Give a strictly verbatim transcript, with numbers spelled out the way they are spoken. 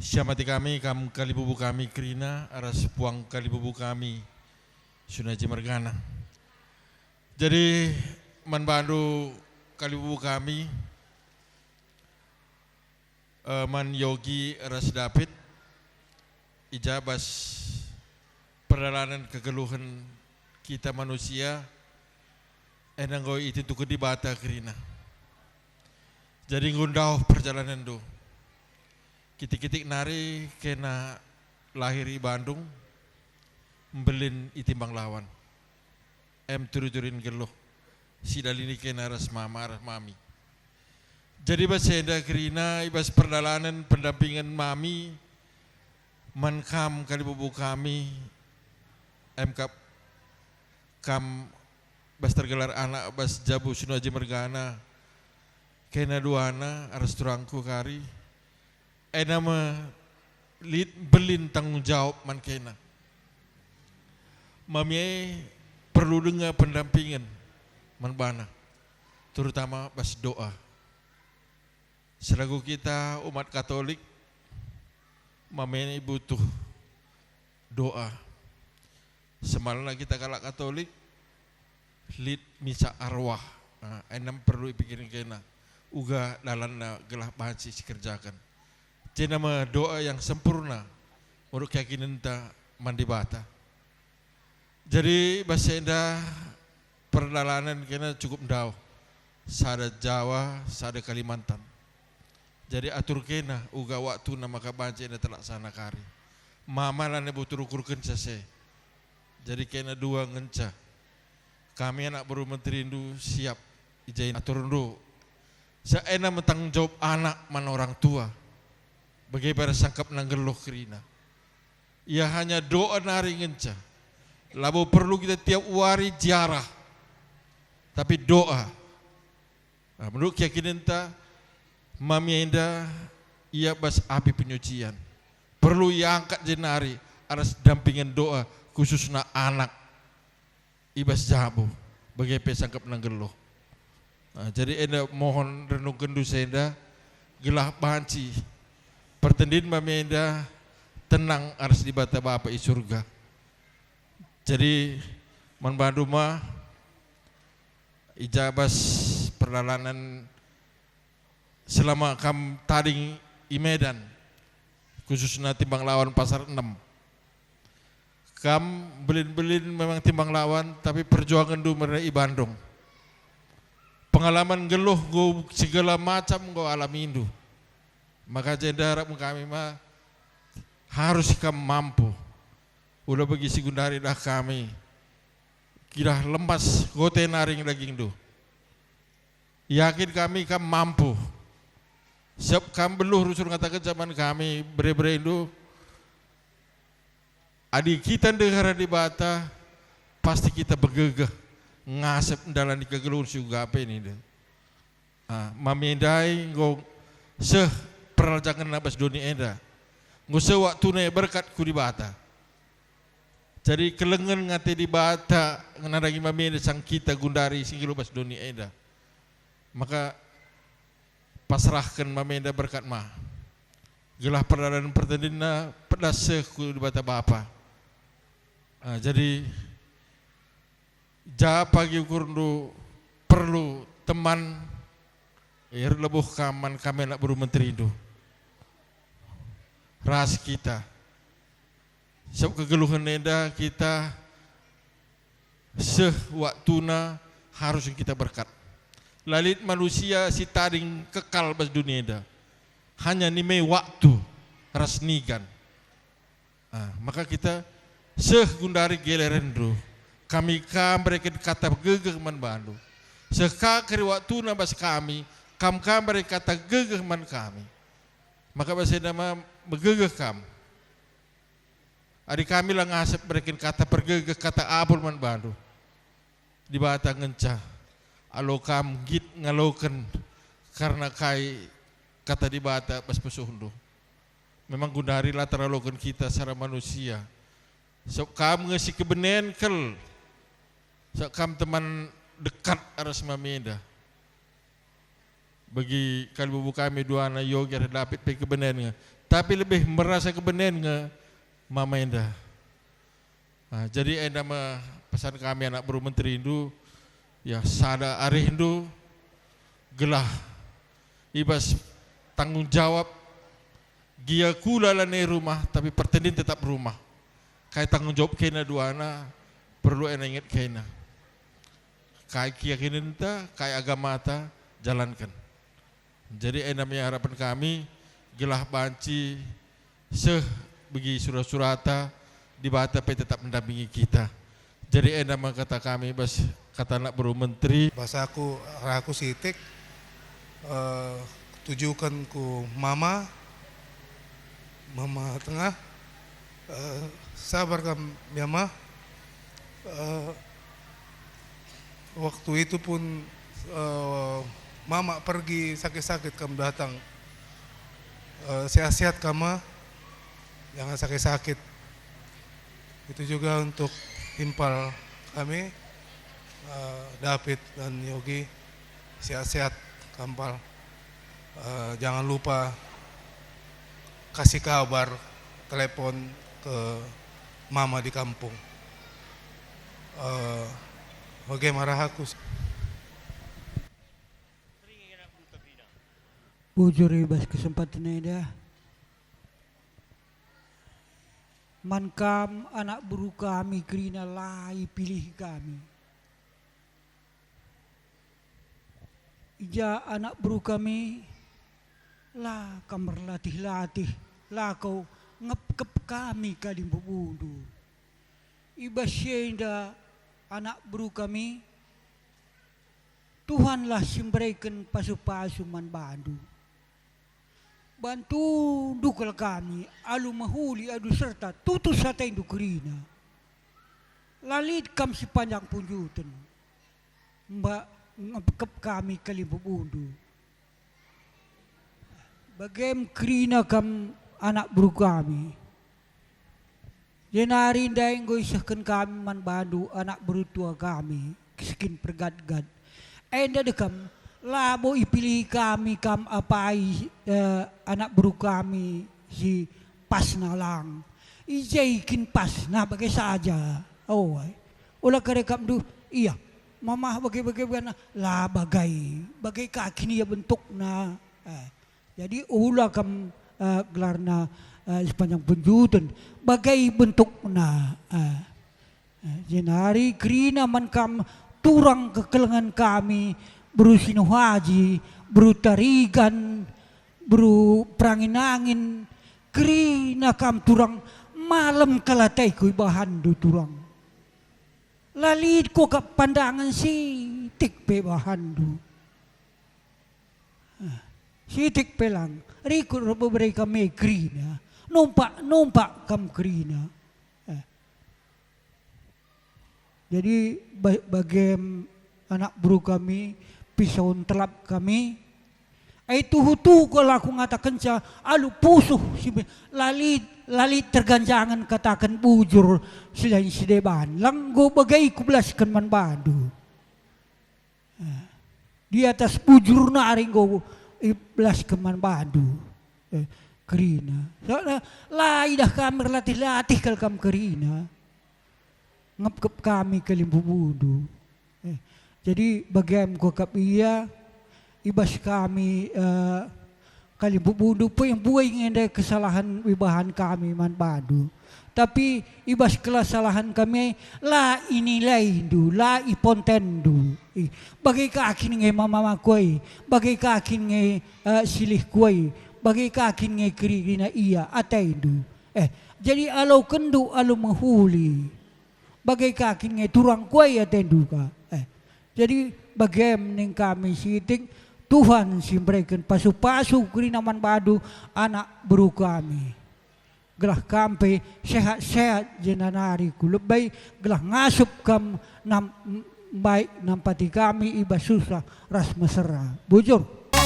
Siamati kami, kam kalibubu kami kerina, ras puang kalibubu kami, Sunaji mergana. Jadi, man bandu kalibubu kami, eh, man Yogi ras David, i ja bas perdalanen kegeluhen kita manusia, enda enggo itentuken Dibata kerina. Jadi enggo ndauh perjalanenndu. Kitik-kitik nari kena lahir i Bandung, mbelin i Timbanglawan. Em turi-turin geluh, sidalini kena ras mama ras mami. Jadi bas enda kerina i bas perdalanen pendampingen mami, man kam kalibubu kami, em kap kam bas tergelar anak bas jabu Sunaji mergana, kena duana ras turangku kari, enda me lit mbelin tanggung jawab man kena. Mami e perlu denga pendampingen man bana, terutama bas doa. Selaku kita umat Katolik, mami e butuh doa. Semalna kita kalak Katolik, lit misa arwah. Nah, enda me perlu ipikirken kena, uga dalanna gelah banci sikerjaken. Jenda me doa yang sempurna menurut keyakinenta man Dibata. Jadi, bas enda perdalanen kena cukup ndauh, sada Jawa, sada Kalimantan. Jadi, atur kena uga waktuna maka banci enda terlaksana kari. Mama lanai butuh ukurkenca se. Jadi kena dua ngenca. Kami anak beru menterindu siap i ja aturndu. Sa enda me tanggung jawab anak man orang tua. Bage pe sangkapna nggeluh kerina. Ia hanya doa nari ngenca. Labo perlu kita tiap wari ziarah, tapi doa. Nah, menurut keyakinenta, mami enda ia bas api penyucian. Perlu iangkat jenari aras dampingen doa, khususna anak i bas jabu, bage pe sangkapna nggeluh. Nah, jadi enda mohon renungkenndu enda, gelah banci pertendin mami enda tenang aras Dibata Bapa i surga. Jadi, man bandu ma, i ja bas perdalanen selama kam tading i Medan, khususna Timbanglawan Pasar Enem. Kam mbelin-mbelin memang Timbanglawan, tapi perjuangenndu mere i Bandung. Pengalaman nggeluh enggo segala macam enggo alamindu. Maka jenda arap kami ma harus kam mampu. Ula bagi si gundari dah kami. Kidah lemas gote naring dagingndu. Yakin kami kam mampu. Sebab kam beluh rusur ngatakenca man kami, bere-berendu, adi kita ndeher Dibata, pasti kita begegeh ngasep ndalani kegeluhen si uga pe nindu. Ah, mami ndai enggo seh perlajangenna bas doni enda. Enggo seh waktuna ia berkat ku Dibata. Jadi kelengen ngate Dibata nandangi mami enda sang kita gundari si nggeluh bas doni enda. Maka pasrahken mami enda berkat ma. Gelah perdalanen pertendinna pedas seh ku Dibata Bapa. Ah, jadi ja pagi ukurndu perlu teman, erlebuh kam man kami anak beru menterindu ras kita. Sebab kegeluhen enda kita seh waktuna harus kita berkat. La lit manusia si tading kekal bas doni enda. Hanya nime waktu ras nigan. Ah, maka kita seh gundari gelerenndu. Kami ka mbereken kata gegeh man bandu. Seh ka keri waktuna bas kami, kam ka mbereken kata gegeh man kami. Maka bas enda ma megegeh kam. Adi kami la ngasep mbereken kata pergegeh, kata apul man bandu. Dibata ngenca, alo kam nggit ngaloken kerna kai kata Dibata bas pusuhndu. Memang gundari la teraloken kita secara manusia. Sebab kam nge si kebenen kal. Sebab kam teman dekat ras mami enda. Bagi kalibubu kami duana Yogi ras David pe kebenen nge. tapi lebih merasa kebenen nge mama enda. Ah, jadi enda me pesan kami anak beru menterindu, ya, sada arihndu, gelah i bas tanggung jawab, gia kula lanai rumah, tapi pertendin tetap rumah. Kai tanggung jawab kena duana, perlu ena inget kena. Kai keyakinenta, kai agamata, jalanken. Jadi enda me harapan kami, gelah banci seh begi sura-surata, Dibata pe tetap mendampingi kita. Jadi enda me kata kami bas kata anak beru menteri. Bas aku, arah aku sitik, eh, tujuken ku mama, mama tengah, eh, sabar kam ya, Ma. Eh, waktu itu pun, eh, mama pergi sakit-sakit kam datang. Eh, sehat-sehat kam, Ma. Jangan sakit-sakit. Itu juga untuk timpal kami, eh, David dan Yogi. Sehat-sehat kam, Pal. Eh, jangan lupa kasih kabar, telepon ke mama di kampung. Eh, bage me arah aku. Bujur i bas kesempatan enda, man kam anak beru kami kerina la ipilih kami. I ja anak beru kami, la kam erlatih-latih, la kau ngepkep kami kalimbubundu. I bas si enda anak beru kami, Tuhanlah si mbereken pasu-pasu man bandu. Bantundu kal kami alu mehuli adu serta tutus atendu kerina. La lit kam si panjang punjuten, mba ngepkep kami kalimbubundu. Bagem kerina kam anak beru kami. Jenari ndai enggo isehken kami man bandu anak beru tua kami, si kin pergatgat. Enda dekam, labo ipilih kami kam apai, eh, anak beru kami si pasna lang. I je kin pasna bage saja. Oh, ai. Ola kare kam ndu, ia, mamah bage-bage bana, la bagai, bage ka kin ia bentukna. Eh. Jadi ula kam, eh, gelarna, eh, sepanjang penjuten, bage bentukna, eh, eh, jenari kerina man kam turang kekelengen kami, beru Sinuhaji, beru Tarigan, beru Perangin-angin, kerina kam turang malem kal ateku ibahanndu turang. La lit kuakap pandangen sitik pe ibahanndu. Eh, sitik pe lang, rikut ras bebere kam e kerina, numpak-numpak kam kerina. Eh. Jadi, ba-, bagem anak beru kami, pisau ntelap kami, ai tuhu-tuhu kal aku ngatakenca alu pusuh si be-, la lit, la lit terganjangen kataken bujur si lain si deban, la enggo bage kubelasken man bandu. Eh, di atas bujur nari enggo ibelasken man bandu, eh, kerina. Soalna la idah kami erlatih-latih kal kam kerina. Ngepkep kami kalimbubundu. Eh, jadi bagem kuakap ia, i bas kami, eh, kalimbubundu pe mbuai nge ndai kesalahen ibahan kami man bandu. Tapi i bas kesalahen kami la inilaindu, la ipontenndu. Ih, bage ka kin nge mama kuai, bage ka kin nge, eh, silih kuai, bage ka kin nge kerina ia atendu. Eh, jadi alokenndu alu mehuli. Bage ka kin nge turang kuai atendu ka. Eh, jadi bagem ning kami sitik, Tuhan si mbereken pasu-pasu kerina man bandu anak beru kami. Gelah kam pe sehat-sehat jenari ku lebe, gelah ngasup kam nam-, mbaik nampati kami i bas susah ras mesera. Bujur.